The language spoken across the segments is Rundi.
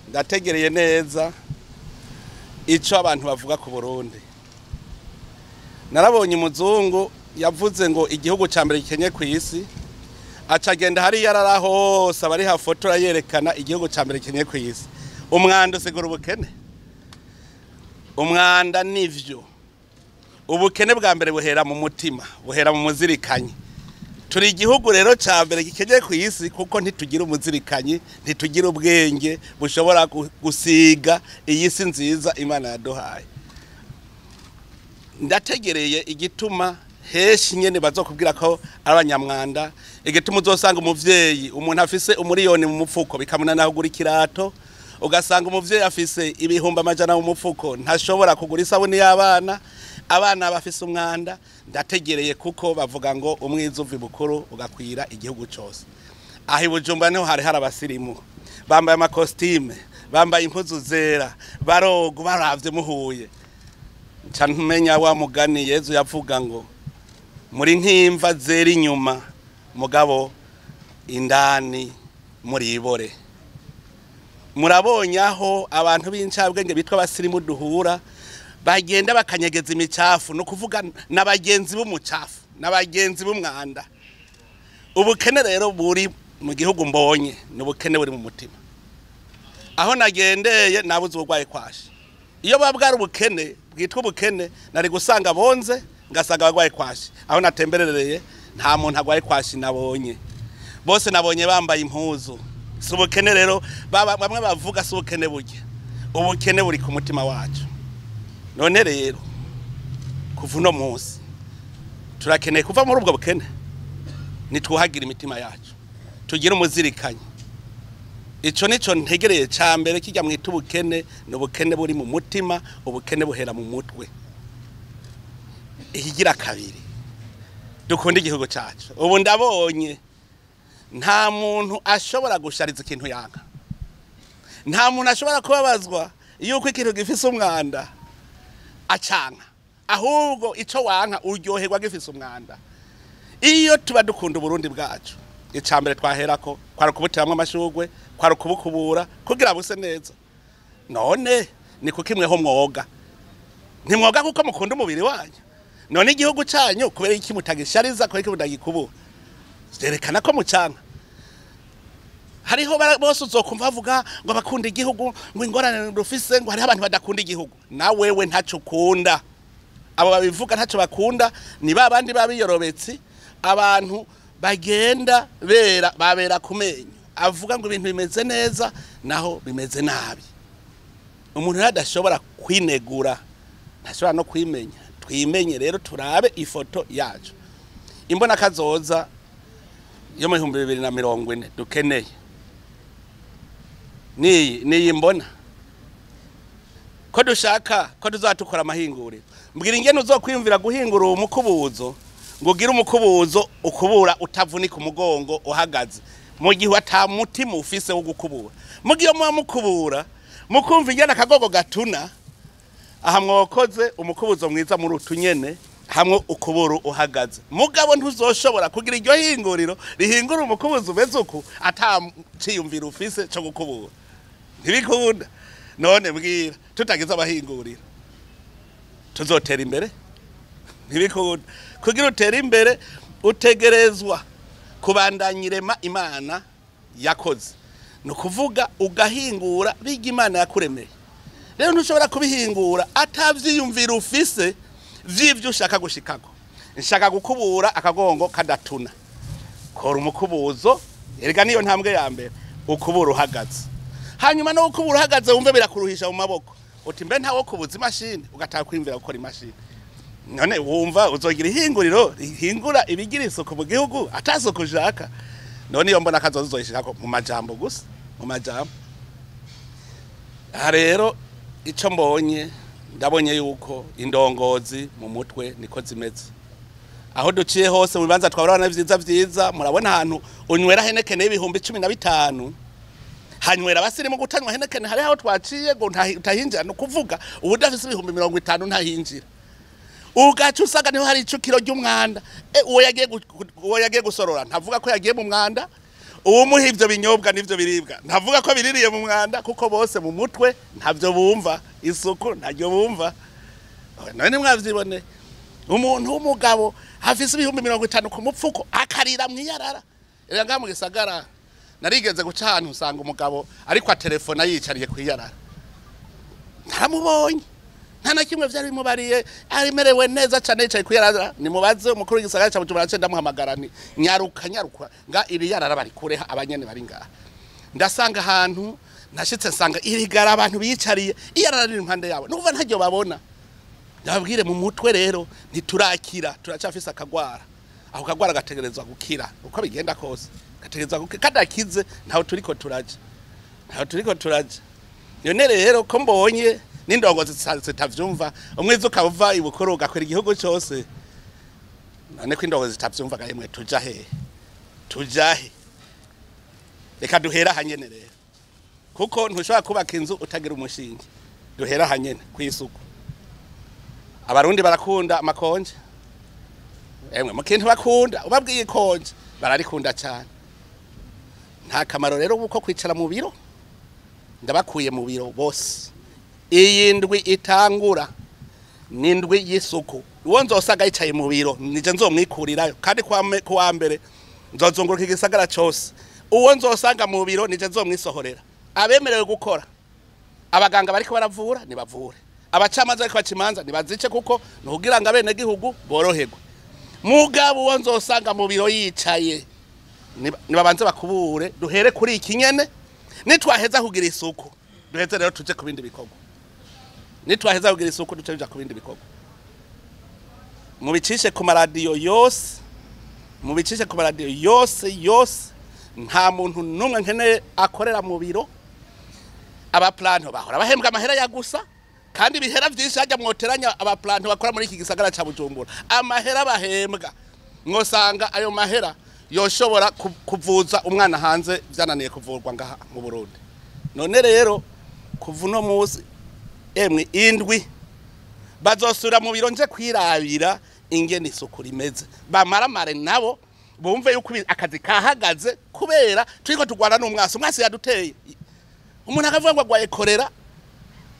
Ndategereye neza icyo abantu bavuga ku Burundi. Narabonye umuzungu yavuze ngo igihugu cya mbere gikenye ku isi, acagenda hariya arara hose abari hafotora yerekana igihugu cya mbere gikenye ku isi. Umwanda usigura ubukene, umwanda nivyo. Ubukene bwa mbere buhera mu mutima, buhera mu muzirikanyi. Turi igihugu rero cya mbere gikenye ku isi kuko ntitugira umuzirikanyi, ntitugira ubwenge bushobora gusiga iyi si nziza Imana yaduhaye. Ndategereye igituma heshi nyene bazokubwira ko ari abanyamwanda, igituma uzosanga umuvyeyi umuntu afise umuriyoni mu mufuko bikamunanira kugura ikirato, ugasanga umuvyeyi afise 100,000 mu mufuko ntashobora kugura isabuni y'abana, abana bafise umwanda. Ndategereye kuko bavuga ngo umwiza uva ibukuru ugakwira igihugu cose. Aho i Bujumbura niho hari abasirimu bambaye amakositime, bambaye impuzu zera, barogo baravye muhuye. Nca ntumenya wa mugani Yezu yavuga ngo muri nk'imva zera inyuma mugabo indani muribore. Murabonye aho abantu b'incabwenge bitwa abasirimu duhura bagenda bakanyegeza imicafu, no kuvuga n'abagenzi b'umucafu, n'abagenzi b'umwanda. Ubukene rero buri mu gihugu mbonye ni ubukene buri mu mutima. Aho nagendeye nabuze uburwayi kwashi. Iyo babwara ubukene bwitwa ubukene nari gusanga bonze ngasanga abagwaye kwashi. Aho natemberereye nta muntu agwaye kwashi nabonye, bose nabonye bambaye impuzu. Si ubukene rero bamwe bavuga, si ubukene burya, ubukene buri ku mutima wacu. None rero kuva uno munsi turakeneye kuva muri ubwo bukene, nitwuhagira imitima yacu, tugire umuzirikanyi. Ico nico ntegereye ca mbere kijya mwita ubukene, ni ubukene buri mu mutima, ubukene buhera mu mutwe. Ikigira kabiri, dukunda igihugu cacu. Ubu ndabonye nta muntu ashobora gushariza ikintu yanka, nta muntu ashobora kubabazwa yuko ikintu gifise umwanda acanka, ahubwo ico wanka uryoherwa gifise umwanda. Iyo tuba dukunda Uburundi bwacu, icambere twaherako kwari kubuteramwo amashurwe, kwari kubukubura kugira buse neza. None ni kuko imweho mwoga, ntimwoga kuko mukunda umubiri wanyu. None igihugu canyu kubera iki mutagishariza, kubera iki mutagikubura? Zerekana ko mucanka. Hariho bose uzokumva bavuga ngo bakunda igihugu, ngo ingorane dufise, ngo hariho abantu badakunda igihugu. Na wewe ntaco ukunda. Abo babivuga ntaco bakunda ni ba bandi babiyorobetsi, abantu bagenda bera babera kumenyo, avuga ngo ibintu bimeze neza naho bimeze nabi. Umuntu adashobora kwinegura, ntashobora no kwimenya. Twimenye rero, turabe ifoto yacu. Imbona kazoza yo mu 2040 dukeneye niyi mbona ko dushaka ko tuzatukora amahinguriro. Mbwira ingene uzokwiyumvira guhingura uwo mukubuzo, ngo ugire umukubuzo ukubura utavunika umugongo uhagaze, mu gihe ata mutima ufise wo gukubura. Mu gihe muba mukubura mukumva ingene akagogo gatuna, aha mwokoze umukubuzo mwiza muri utunyene hamwe ukubura uhagaze. Mugabo ntuzoshobora kugira iryo hinguriro rihingura umukubuzo umeze uku ata ciyumvira ufise co gukubura, ntibikunda. None mbwira, tutagize abahinguriro tuzotera imbere? Ntibikunda. Kugira utere imbere utegerezwa kubandanya irema Imana yakoze, ni ukuvuga ugahingura biga Imana yakuremeye. Rero ntushobora kubihingura atavyiyumvira ufise vy'ivyo ushaka gushikako. Nshaka gukubura akagongo kadatuna, kora umukubuzo, erega niyo ntambwe ya mbere, ukubura uhagaze. Hanyuma no gukubura uhagaze wumve birakuruhisha mu maboko, uti mbe ntawo kubuza imashini, ugataha kwiyumvira gukora imashini. None wumva uzogira ihinguriro rihingura ibigira isuku mu gihugu atasuku ushaka? None iyo mbona kazoza uzoyishikako mu majambo gusa, mu majambo. Aha rero ico mbonye, ndabonye yuko indongozi mu mutwe niko zimeze. Aho duciye hose mu bibanza twabona vyiza vyiza, murabona ahantu unywera Heineken 15,000, hanywera abasirimu gutanywa Heineken. Hari aho twaciye ngo ntahinjira, no kuvuga ubudafise 50,000 ntahinjira. Ugaca usanga niho hari icukiro ry'umwanda. Uwo yagiye gusorora ntavuga ko yagiye mu mwanda, Uwumuha ivyo binyobwa n'ivyo biribwa ntavuga ko biririye mu mwanda, kuko bose mu mutwe ntavyo bumva, isuku ntaryo bumva. None mwavyibone, umuntu w'umugabo afise 50,000 ku mupfuko akarira mwiyarara. Rero ngaha mu gisagara narigeze guca ahantu usanga umugabo ariko atelefona yicariye kwiyarara, ntaramubonye, nta na kimwe vyari bimubariye, aremerewe neza cane yicaye kwiyarara. Nimubaze umukuru w'igisagara ca Bujumbura, ndamuhamagara nti nyaruka nyaruka nga iri yarara bari kureha abanyene bari ngaha. Ndasanga ahantu nashitse nsanga irigara abantu biyicariye, iyarara riri impande yabo, nukuva ntaryo babona. Ndababwire mu mutwe rero ntiturakira, turacafise akagwara. Aho kagwara gategerezwa gukira uko bigenda kose, gategerezwa gukira, kadakize ntaho turiko turaja, ntaho turiko turaja. None rero ko mbonye n'indongozi zitavyumva, umwiza ukava ibukuru ugakwira igihugu cose, none ko indongozi zitavyumva ga yemwe tuja he? Tuja he? Reka duhera hanyene rero, kuko ntushobora kubaka inzu utagira umushinge. Duhera hanyene kw'isuku. Abarundi barakunda amakonje, emwe mu kintu bakunda ubabwiye ikonje bararikunda cyane. Nta kamaro rero uko kwicara mu biro, ndabakuye mu biro bose. Iyi ndwi itangura ni ndwi y'isuku. Uwo nzosaga yicaye mu biro nije nzomwikurirayo, kandi kuwa mbere nzozunguruka igisagara cose. Uwo nzosanga mu biro nije nzomwisohorera. Abemerewe gukora, abaganga bariko baravura nibavure, abacamanza bariko baca imanza nibazice, kuko nukugira ngo abenegihugu boroherwe. Mugabo uwo nzosanga mu biro yicaye nibabanze bakubure, duhere kuri iki nyene. Nitwaheza kugira isuku duheze rero tuje ku bindi bikorwa. Nitwaheza kugira isuku duce tuja ku bindi bikorwa. Mubicishe ku maradiyo yose, mubicishe ku maradiyo yose yose. Nta muntu n'umwe nkeneye akorera mu biro. Abaplanto bahora bahembwa amahera ya gusa, kandi ibihera vyinshi hajya mwoteranya abaplanto bakora muri iki gisagara ca Bujumbura, amahera bahembwa mwosanga ayo mahera yoshobora kuvuza umwana hanze vyananiye kuvurwa ngaha mu Burundi. None rero kuva uno munsi emwe indwi bazosubira mu biro nje kwirabira ingene isuku rimeze, bamaramare nabo bumve yuko akazi kahagaze, kubera turiko tugwana n'umwasi. Umwasi yaduteye, umuntu akavuga ngo agwaye korera,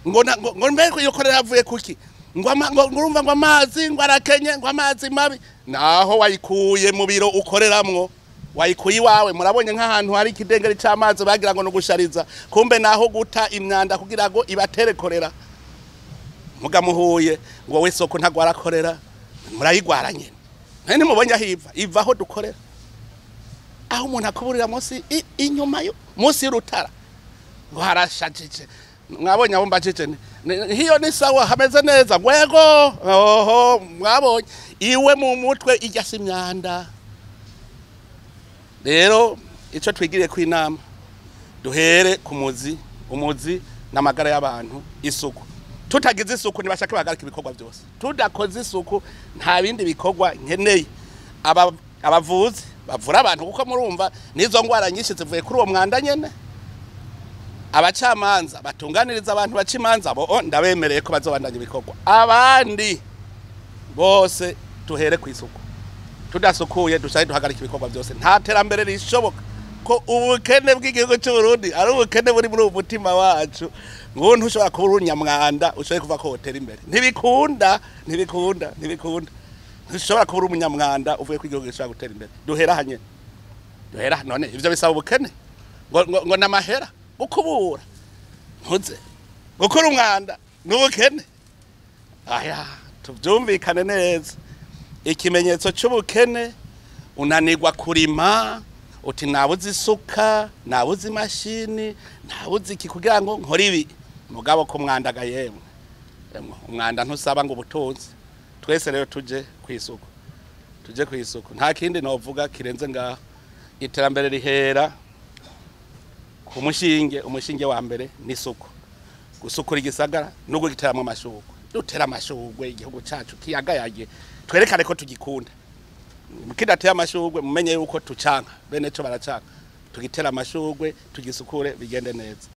ngo mbere iyo korera avuye kuki, ngo urumva ngo amazi ngo arakenye, ngo amazi mabi. Naho wayikuye mu biro ukoreramwo, wayikuye iwawe. Murabonye nk'ahantu hari ikidengeri c'amazi bagira ngo nugushariza, kumbe naho guta imyanda kugira ngo ibatere korera. Muga muhuye ngo we soko ntagwara korera, murayigwara nyene. None mubonye aho iva, iva aho dukorera, aho umuntu akuburira munsi inyuma yo munsi y'urutara ngo harashajije. Mwabonye abo mbajije hiyo ni sawa hameze neza ngwego, oho mwabonye iwe mu mutwe ijya si imyanda. Rero ico twigiriye ku inama, duhere ku muzi, umuzi n'amagara y'abantu, isuku. Tutagize isuku ntibashaka bahagarika ibikorwa byose. Tudakoze isuku nta bindi bikorwa nkeneye. Abavuzi bavura abantu, kuko murumva nizo ngwara nyinshi zivuye kuri uwo mwanda nyene. Abacamanza batunganiriza abantu baca imanza bo ndabemereye ko bazobandanya ibikorwa. Abandi bose tuhere ku isuku. Tudasukuye dushake duhagarika ibikorwa byose, nta terambere rishoboka. Ko ubukene bw'igihugu cy'u Burundi ari ubukene buri muri umutima wacu, ngo ntushobora kuba umunyamwanda ushoboye kuva ko hotera imbere. Ntibikunda, ntibikunda, ntibikunda. Ntushobora kuba umunyamwanda uvuye ko igihugu gishobora gutera imbere. Duhera hanye, duhera none ivyo bisaba ubukene ngo namahera gukubura, ntuze gukora umwanda n'ubukene. Aya tuvyumvikane neza, ikimenyetso c'ubukene unanirwa kurima, uti nabuze isuka, nabuze imashini, nabuze iki kugira ngo nkore ibi. Mugabo ko umwanda ga yemwe, umwanda ntusaba ngo ubutunzi. Twese rero tuje kw'isuku, tuje kw'isuku, nta kindi novuga kirenze ngaho. Iterambere rihera ku mushinge, umushinge wa mbere ni isuku. Gusukura igisagara no gugiteramwo amashurwe, dutera amashurwe igihugu cacu kiyagayage, twerekane ko tugikunda. Kidateye amashurwe mumenye yuko tucanka, bene cyo baracanka. Tugitera amashurwe tugisukure bigende neza.